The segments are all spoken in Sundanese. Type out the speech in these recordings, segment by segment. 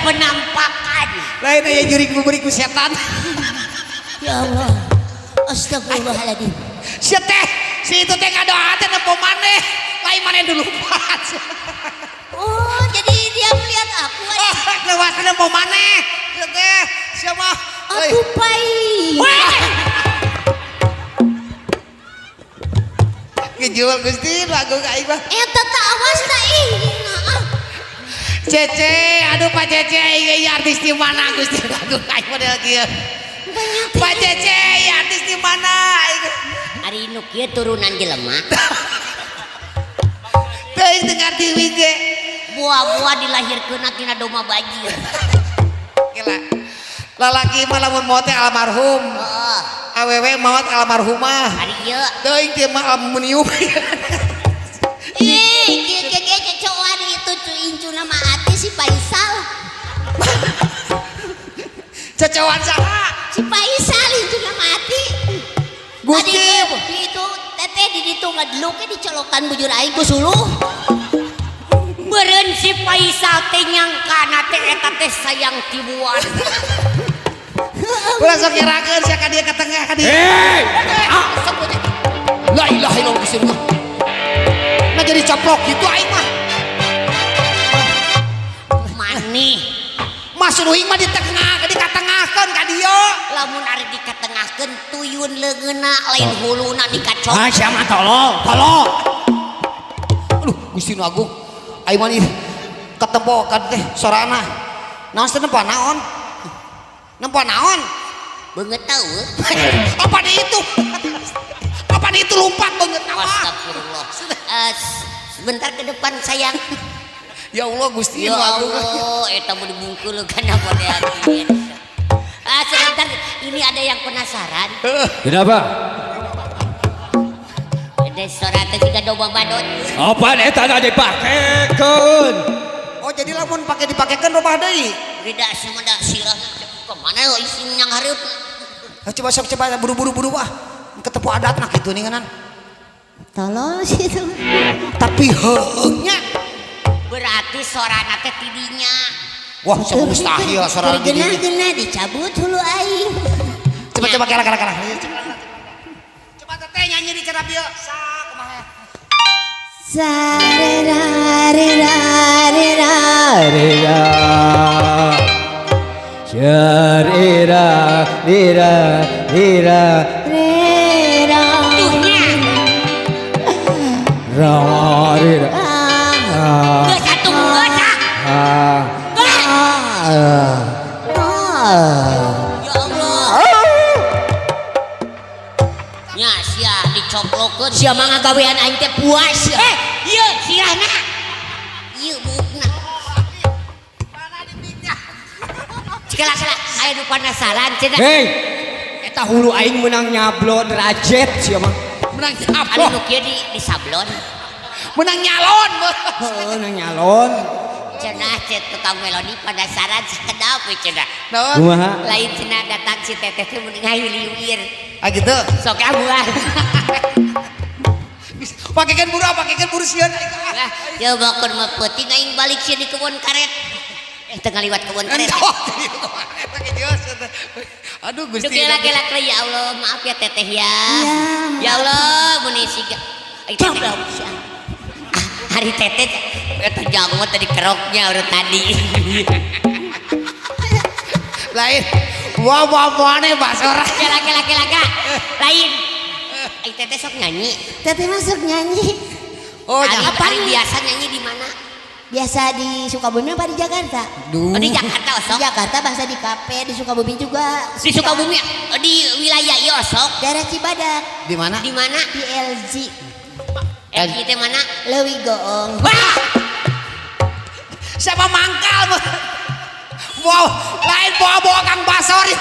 Penampakan. Lain aya jurig buburi ku setan. Ya Allah. Astagfirullahaladzim. Si teh, si itu teh ngadoa teh nempo maneh. Lain maneh dulu pas. Oh, jadi dia melihat aku. Lewat nempo maneh. Si teh, siapa? Aku pai. Ngejual Gusti lagu ka aing mah. Eta tak awas tak ih. Cece, aduh Pak Cece, ieu artis di mana Gusti lagu aing model kieu. Pak Cece, ieu artis di mana? Ari nu kieu turunan jelema. Teuing teu ngarti ge. Buah-buah dilahirkeun tina domba bajir. Gila. Lalaki mah lamun maot teh almarhum. Heeh. Awewe maot almarhumah. Ari ieu. Teuing teh mah aluminium. Ih, kieu kieu kieu cecoan itu cu incu nama ati si Faisal. Cecoan saha? Si Faisal incu nama ati. Gusti. Tadi itu teteh di ditu ngadeluke dicolokan bujur aing ku suluh. Meureun si Faisal teh nyangkana teh eta teh sayang tibuan. Ulah sok nyerakeun sia ka dieu ka tengah ka dieu. Hei! Ah, sok we. La ilaha illallah Gusti Allah. Nah jadi coplok gitu aing mah. Maneh Mas Ruing mah di tengah, di katengahkeun ka dieu. Lamun ari dikatengahkeun tuyun leungeunna lain huluna dikacok. Ah, sia mah tolong, tolong. Aduh, Gusti nu Agung. Aing mah ih ketempo ka teh sorana. Naon teh nempo naon? Nempo naon? Beungeut tau. Apa di itu? Apa di itu lompat beungeut nama? Astagfirullah. Sebentar ke depan sayang. Ya Allah Gusti Ya nu Agung. Allah, eta mau dibungkul kana model kieu. Ah, sebentar, ini ada yang penasaran. Kenapa? Ada suara teh siga domba badut. Apa eta da dipakekeun? Oh, jadi lamun pake dipakekeun robah deui. Beda sumeda sirahna kemana yo isin yang hareup. Ah, coba sok coba buru-buru buru ah. Ketepu adatna kitu ninganan. Tolong situ. Tapi heueuhnya Berarti sorana teh tidinya. Wah, sok mustahil sorana di dinya. Geuna-geuna dicabut hulu aing. Coba coba kira kira kira. Coba teteh nyanyi di cara bieu. Sa kumaha? Sa re ra re ra re ra. Re ra. Ra re ra re ra re ra. Re ra. Tuhnya. Ra re ra. Ah. Geus atuh geus ah. Ah. Geus. Ah. Ya Allah. Nya sia dicoplokeun. Sia mah ngagawean aing teh puas. Eh, ieu sirahna. Ieu buukna. Mana dipiknya? Cikala kala aya nu penasaran cenah. Hei. Eta hulu aing menang nyablon rajet sia mah. Menang Anu nyablon. nu kieu di sablon. Menang nyalon. Heeh, menang nyalon. Cenah cek tukang melodi penasaran sakedap we cenah. Naon? Kumaha? Lain cenah datang si teteh teh mun ngahiliwir. Ah gitu. Sok abuan. Pakekeun buru, pakekeun buru sieun aing ah. Lah, ya bakon mah peuting aing balik sia di kebun karet. Eh teu ngaliwat kebun karet. Aduh Gusti. Duh kela kela ya Allah, maaf ya teteh ya. Ya Allah, mun siga. Ai teteh. Hari teteh eta jago tadi keroknya urut tadi. Lain. Wah wah mana basora. Kela kela kela ka. Lain. Ai teteh sok nyanyi. Teteh masuk nyanyi. Oh, Ari, jangan. ari biasa nyanyi di mana? Biasa di Sukabumi apa di Jakarta? Duh. Oh, di Jakarta Di osok. Jakarta bahasa di kafe, di Sukabumi juga. Di Sukabumi di wilayah ieu osok. Daerah Cibadak, Di mana? Di mana? di LG, LG teh mana? Leuwi Goong. Wah! Siapa mangkal? Wow, lain bawa-bawa Kang Basor di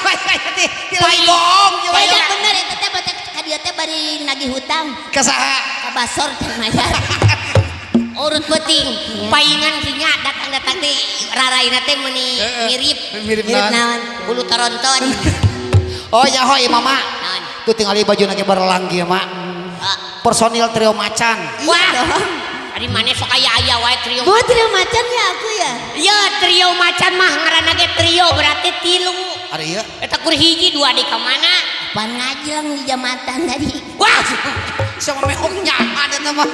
Leuwi Goong. Tidak bener eta teh batek ka dieu teh bari nagih hutang Ka saha? ka Basor teh mayar. Urut peuting. Paingan sinya datang-datang teh raraina teh meuni mirip Mirip Mirip naon? naon? bulu toronton. Oh ya hoi mama. Naon? Tuh tinggal baju nage berelang kieu mak. Ah. Personil trio macan. Wah. Ari maneh sok aya-aya wae trio. Bu trio macan ya aku ya. Ya trio macan mah ngaranna Trio berarti tilu. Ari ieu. Eta kur hiji dua di ka mana? Pan ngajleng di jambatan tadi. Wah, sama meong nyaman eta mah.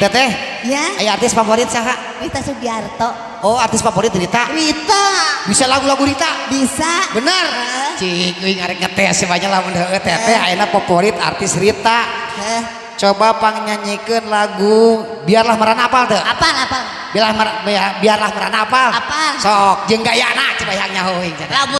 Teteh, Ya. aya artis favorit saha? Rita Sugiarto. Oh, artis favorit Rita. Rita. Bisa lagu-lagu Rita? Bisa. Bener. Heeh. Cik, euy ngarek ngetes banyak lamun heueuh teteh ayeuna favorit artis Rita. Heh. Coba pangnyanyikeun lagu Biarlah Merana, apal teu? Apal, apal. Biarlah Merana apal? Apal. Sok, jeung gayana coba yang nyaho euy. Lamun